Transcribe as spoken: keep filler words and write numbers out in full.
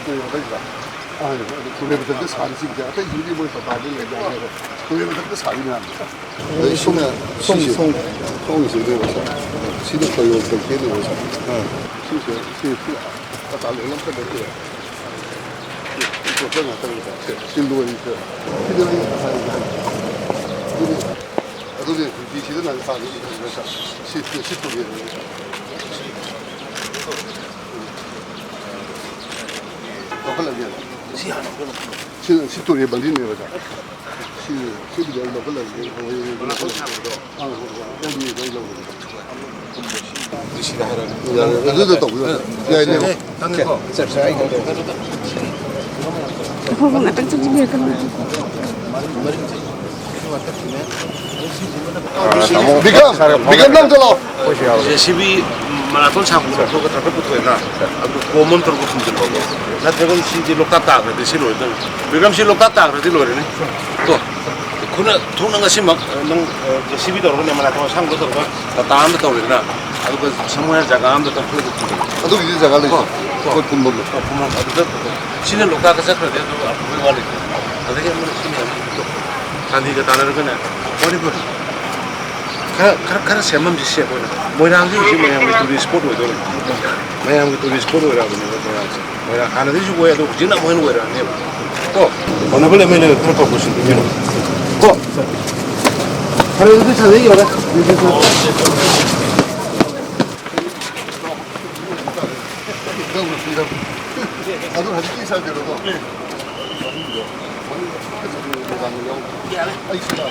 ꯇꯨꯔꯦꯜ ꯃꯊꯛꯇ ꯁꯥꯔꯤꯁꯤꯡꯁꯦ ꯑꯇꯩꯁꯤꯡꯗꯤ ꯃꯣꯏ ꯄꯇꯥꯗ ꯂꯩ ꯍꯥꯏꯔꯒ ꯇꯨꯔꯦꯜ ꯃꯊꯛꯇ ꯁꯥꯔꯤ ꯃꯌꯥꯝꯁꯦ꯫ ꯑꯗꯩ ꯁꯤꯅ ꯁꯣꯝ, ꯁꯤꯁꯦ, ꯁꯣꯝ꯫ ꯁꯣꯝꯒꯤꯁꯤꯅꯦꯕ ꯁꯥꯔ꯫ ꯁꯤꯅ ꯈꯣꯏꯔꯣ ꯀꯩꯊꯦꯜꯅꯦꯕ ꯁꯥꯔ꯫ ꯁꯤꯁꯦ, ꯁꯤ, ꯁꯤ ꯄꯇꯥ ꯂꯣꯏ ꯑꯝꯇ ꯅꯠꯇꯦ꯫ ꯁꯤ ꯄꯣꯠꯇ ꯉꯥꯛꯇꯅꯤ ꯁꯥꯔ꯫ ꯁꯤ, ꯁꯤ ꯂꯣꯏꯔꯤꯁꯦ꯫ ꯁꯤꯗ ꯑꯩꯅ ꯉꯁꯥꯏ ꯍꯥꯏ-, ꯑꯗꯨꯅꯤ, ꯑꯗꯨꯅꯤ ꯍꯧꯖꯤꯛ ꯁꯤꯗ ꯅꯪ ꯁꯥꯔꯤ ꯁꯥꯔ꯫ ꯁꯤ, ꯁꯤ, ꯁꯤ ꯇꯨꯔꯦꯜꯅꯤ ꯁꯥꯔ꯫ ꯂꯧꯈꯠꯂꯒꯦ꯫ ꯁꯤ ꯍꯥꯟꯅ ꯂꯧꯈꯠꯂꯣ꯫ ꯁꯤ, ꯁꯤ ꯇꯨꯔꯦꯜ ꯕꯟꯗꯤꯅꯦꯕ ꯁꯥꯔ꯫ ꯁꯤ, ꯁꯤꯕꯨꯗꯤ ꯑꯩ ꯂꯧꯈꯠꯂꯒꯦ꯫ ꯍꯣꯏ, ꯍꯣꯏ, ꯍꯣꯏ, ꯂꯧꯈꯠꯂꯒꯦ꯫ ꯑꯥ, ꯍꯣꯏ, ꯍꯣꯏ, ꯍꯣꯏ, ꯑꯩ ꯂꯧꯈꯠꯂꯒꯦ꯫ ꯁꯤꯗ ꯍꯥꯏꯔꯒꯦ꯫ ꯌꯥꯔꯦ, ꯑꯗꯨꯗ ꯇꯧꯕꯤꯔꯣ꯫ ꯌꯥꯏꯅꯦ꯫ ꯑꯦ, ꯈꯪꯉꯦꯀꯣ? ꯆꯞ ꯆꯥꯏ꯫ ꯑꯐꯕ ꯉꯥꯛꯇꯪ ꯆꯪꯁꯤꯟꯕꯤꯔꯛꯀꯅꯨ꯫ ꯕꯤꯀꯝ, ꯕꯤꯀꯝ, ꯅꯪ ꯆꯠꯂꯣ꯫ ꯖꯦ ꯁꯤ ꯕꯤ ꯃꯅꯥꯇꯣꯟ ꯁꯥꯡꯕꯗꯣ ꯂꯧꯊꯣꯛꯑꯒ ꯇ꯭ꯔꯛꯇ ꯄꯨꯊꯣꯛꯑꯦꯅ, ꯑꯗꯨ ꯀꯣꯝ ꯑꯃ ꯇꯧꯔꯒ ꯐꯨꯝꯖꯤꯜꯂꯣꯕ꯫ ꯅꯠꯇ꯭ꯔꯒꯗꯤ ꯁꯤꯗꯤ ꯂꯣꯛꯇꯥꯛ ꯇꯥꯈ꯭ꯔꯗꯤ ꯁꯤ ꯂꯣꯏꯔꯗꯕꯅꯤ꯫ ꯕꯤꯀꯝ, ꯁꯤ ꯂꯣꯛꯇꯥꯛ ꯇꯥꯈ꯭ꯔꯗꯤ ꯂꯣꯏꯔꯅꯤ꯫ ꯇꯣ, ꯈꯨꯠꯅ ꯊꯣꯛꯅ ꯉꯁꯤꯃꯛ ꯅꯪ, ꯑ, ꯖꯦ ꯁꯤ ꯕꯤ ꯇꯧꯔꯒꯅꯦ, ꯃꯅꯥꯇꯣꯟ ꯑꯁꯥꯡꯕꯗꯣ ꯇꯧꯔꯒ ꯇꯥꯇꯥ ꯑꯃꯗ ꯇꯧꯔꯦꯗꯅ, ꯑꯗꯨꯒ ꯁꯃꯨ ꯍꯥꯏꯅ ꯖꯒꯥ ꯑꯃꯗ ꯇꯧꯊꯣꯛꯑꯒ ꯐꯨꯝꯖꯤꯜꯂꯣ꯫ ꯑꯗꯨꯒꯤꯗꯤ ꯖꯒꯥ ꯂꯩꯇꯦ꯫ ꯀꯣ, ꯀꯣ꯫ ꯑꯩꯈꯣꯏ ꯐꯨꯝꯐꯝꯗꯣ꯫ ꯑ, ꯐꯨꯝꯐꯝ ꯑꯗꯨꯗ ꯁꯤꯅ ꯂꯣꯛꯇꯥꯛꯇ ꯆꯠꯈ꯭ꯔꯗꯤ ꯑꯗꯨ ꯑꯐꯕꯩ ꯋꯥ ꯂꯩꯇꯦ꯫ ꯑꯗꯒꯤ ꯑꯃꯅ ꯁꯤ ꯃꯌꯥꯝꯁꯤꯡꯗꯣ ꯒꯥꯟꯙꯤꯒ ꯇꯥꯟꯅꯔꯒꯅꯦ, ꯐꯔꯦ, ꯐꯔꯦ꯫ ꯈꯔ, ꯈꯔ, ꯈꯔ ꯁꯦꯝꯃꯝꯁꯤ ꯁꯦ ꯑꯩꯈꯣꯏꯅ꯫ ꯃꯣꯏꯔꯥꯡꯁꯦ ꯍꯧꯖꯤꯛ ꯃꯌꯥꯝꯒꯤ tourist spot ꯑꯣꯏꯗꯧꯔꯦ꯫ ꯃꯌꯥꯝꯒꯤ tourist spot ꯑꯣꯏꯔꯛꯑꯕꯅꯦꯕ ꯃꯣꯏꯔꯥꯡꯁꯦ꯫ ꯃꯣꯏꯔꯥꯡ ꯍꯥꯟꯅꯗꯩꯁꯨ ꯑꯣꯏ, ꯑꯗꯣ ꯍꯧꯖꯤꯛꯅ ꯑꯃꯨꯛ ꯍꯦꯟꯅ ꯑꯣꯏꯔꯛꯑꯅꯦꯕ꯫ ꯀꯣ? Honourable M L A ꯈꯔ cooperation ꯄꯤꯕꯤꯔꯣ꯫ ꯀꯣ? ꯐꯔꯦ, ꯑꯗꯨꯗꯤ ꯁꯥꯟꯅ ꯌꯧꯔꯦ꯫ ꯑꯗꯨ ꯍꯧꯖꯤꯛꯀꯤ ꯁꯥꯏꯠ ꯀꯩꯅꯣꯗꯣ꯫ ꯑꯩ ꯁꯤꯗ